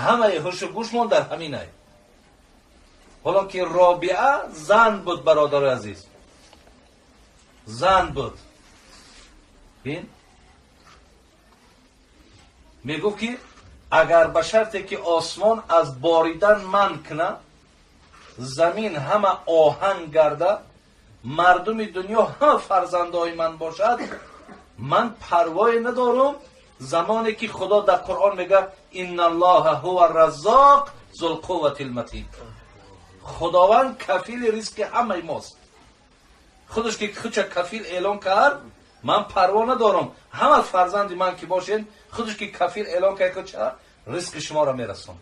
Ҳамаи ҳушу гӯшмон дар ҳаминай. Ҳоло ки Робиа зан буд, бародари азиз, зан буд. Бин, мегуфт ки агар ба шарте ки осмон аз боридан манъ кунад, замин ҳама оҳан гарда, мардуми дунё ҳама фарзандои ман бошад, ман парвое надорам. Замоне ки Худо дар Қуръон мегӯяд: инналлоҳа ҳува раззоқ зулқувватил матин. Худованд кафили ризқи ҳамаи мост. Худаш ки худша кафил эълон кард, ман парво надорам. Ҳама фарзанди ман ки бошед, худаш ки кафил эълон кард, худша ризқи шуморо мерасон.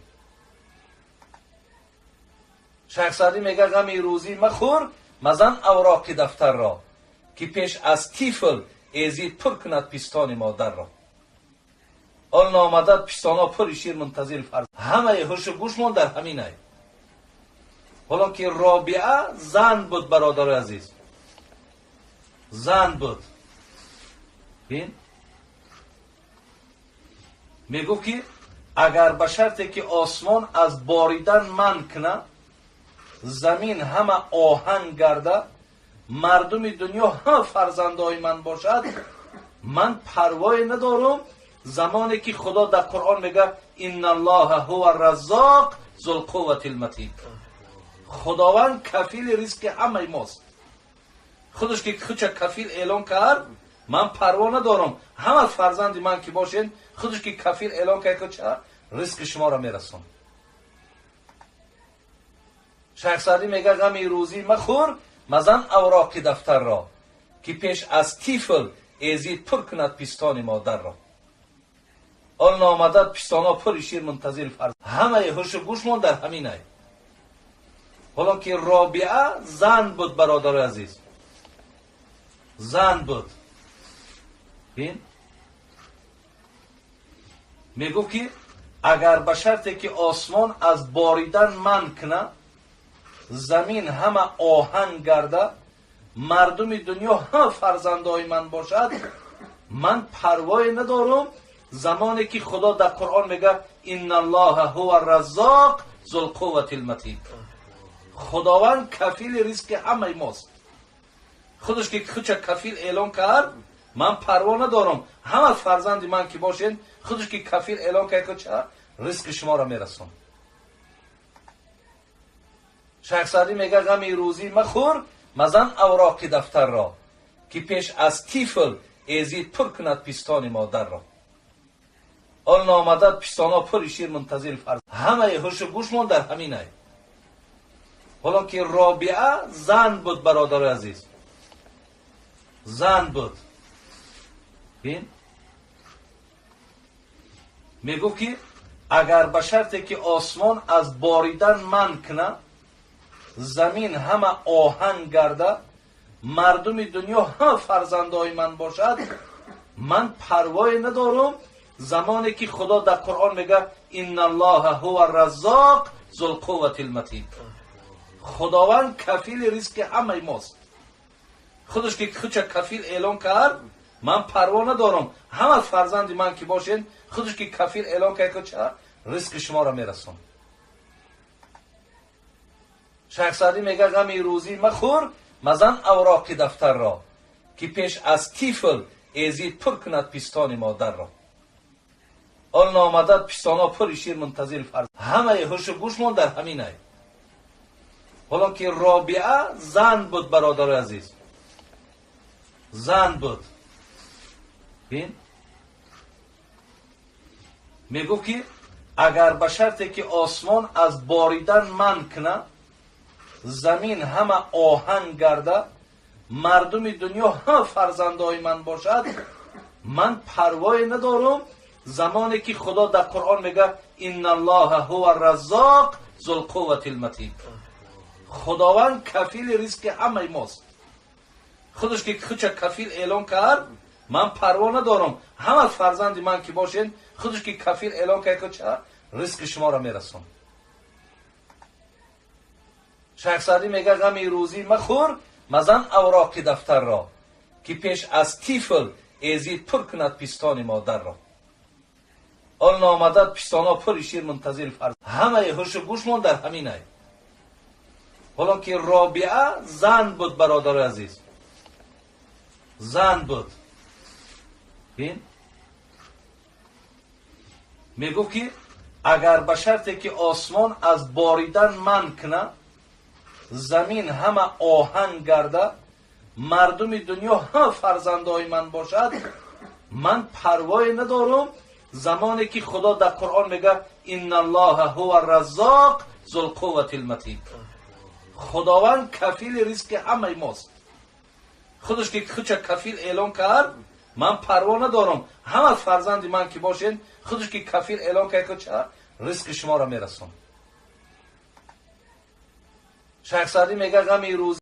Шайх Саъдӣ мегӯяд: ғами рӯзӣ махӯр, мазан авроқи дафтарро, ки пеш аз тифл эзид пур кунад пистони модарро. Он номада пистонҳо пури шир мунтазири фарз. Ҳамаи ҳушу гӯшмон дар ҳаминай. Ҳоло ки Робиа зан буд, бародари азиз, зан буд. Бин, мегуфт ки агар ба шарте ки осмон аз боридан манъ кунад, замин ҳама оҳан гарда, мардуми дунё ҳама фарзандои ман бошад, ман парвое надорам. Замоне ки Худо дар Қуръон мегӯяд: инналлоҳа ҳува раззоқ зулқувватил матин. Худованд кафили ризқи ҳамаи мост. Худаш ки худша кафил эълон кард, ман парво надорам. Ҳама фарзанди ман ки бошед, худаш ки кафил эълон кард, худша ризқи шуморо мерасон. Шайх Саъдӣ мегӯяд: ғами рӯзӣ махӯр, мазан авроқи дафтарро, ки пеш аз тифл эзид пур кунад пистони модарро. Он номада пистонҳо пури шир мунтазири фарз. Ҳамаи ҳушу гӯшмон дар ҳаминай. Ҳоло ки Робиа зан буд, бародари азиз, зан буд. Бин, мегуфт ки агар ба шарте ки осмон аз боридан манъ кунад, замин ҳама оҳан гарда, мардуми дунё ҳама фарзандои ман бошад, ман парвое надорам. Замоне ки Худо дар Қуръон мегӯяд: инналлоҳа ҳува раззоқ зулқувватил матин. Худованд кафили ризқи ҳамаи мост. Худаш ки худша кафил эълон кард, ман парво надорам. Ҳама фарзанди ман ки бошед, худаш ки кафил эълон кард, худша ризқи шуморо мерасон. Шайх Саъдӣ мегӯяд: ғами рӯзӣ махӯр, мазан авроқи дафтарро, ки пеш аз тифл эзид пур кунад пистони модарро. Он номада пистонҳо пури шир мунтазири фарз. Ҳамаи ҳушу гӯшмон дар ҳаминай. Ҳоло ки Робиа зан буд, бародари азиз, зан буд. Бин, мегуфт ки агар ба шарте ки осмон аз боридан манъ кунад, замин ҳама оҳан гарда, мардуми дунё ҳама фарзандои ман бошад, ман парвое надорам. Замоне ки Худо дар Қуръон мегӯяд: инналлоҳа ҳува раззоқ зулқувватил матин. Худованд кафили ризқи ҳамаи мост. Худаш ки худша кафил эълон кард, ман парво надорам. Ҳама фарзанди ман ки бошед, худаш ки кафил эълон кард, худша ризқи шуморо мерасон. Шайх Саъдӣ мегӯяд: ғами рӯзӣ махӯр, мазан авроқи дафтарро, ки пеш аз тифл эзид пур кунад пистони модарро. Он номада пистонҳо пури шир мунтазири фарз. Ҳамаи ҳушу гӯшмон дар ҳаминай. Ҳоло ки Робиа зан буд, бародари азиз, зан буд. Бин, мегуфт ки агар ба шарте ки осмон аз боридан манъ кунад, замин ҳама оҳан гарда, мардуми дунё ҳама фарзандои ман бошад, ман парвое надорам. Замоне ки Худо дар Қуръон мегӯяд: инналлоҳа ҳува раззоқ зулқувватил матин. Худованд кафили ризқи ҳамаи мост. Худаш ки худша кафил эълон кард, ман парво надорам. Ҳама фарзанди ман ки бошед, худаш ки кафил эълон кард, худша ризқи шуморо мерасон. Шайх Саъдӣ мегӯяд: ғами рӯзӣ махӯр, мазан авроқи дафтарро, ки пеш аз тифл эзид пур кунад пистони модарро. Он номада пистона пури шир, мунтазири фарзанд. Ҳамаи ҳушу гӯшмон дар ҳаминай. Ҳоло ки Робиа зан буд, бародари азиз, зан буд. Бин, мегуфт ки агар ба шарте ки осмон аз боридан манъ куна, замин ҳама оҳан гарда, мардуми дунё ҳама фарзандои ман бошад, ман парвое надорум. Замоне ки Худо дар Қуръон мега: «Инналлоҳа ҳува раззоқ зулқувватил матин». Худованд кафили ризқи ҳамаи мост. Худаш ки худша кафил эълон кард, ман парво надорам, ҳама фарзанди ман ки бошед, худаш ки кафил эълон кард худша, ризқи шуморо мерасон. Шайх Саъдӣ мега: ғами рӯз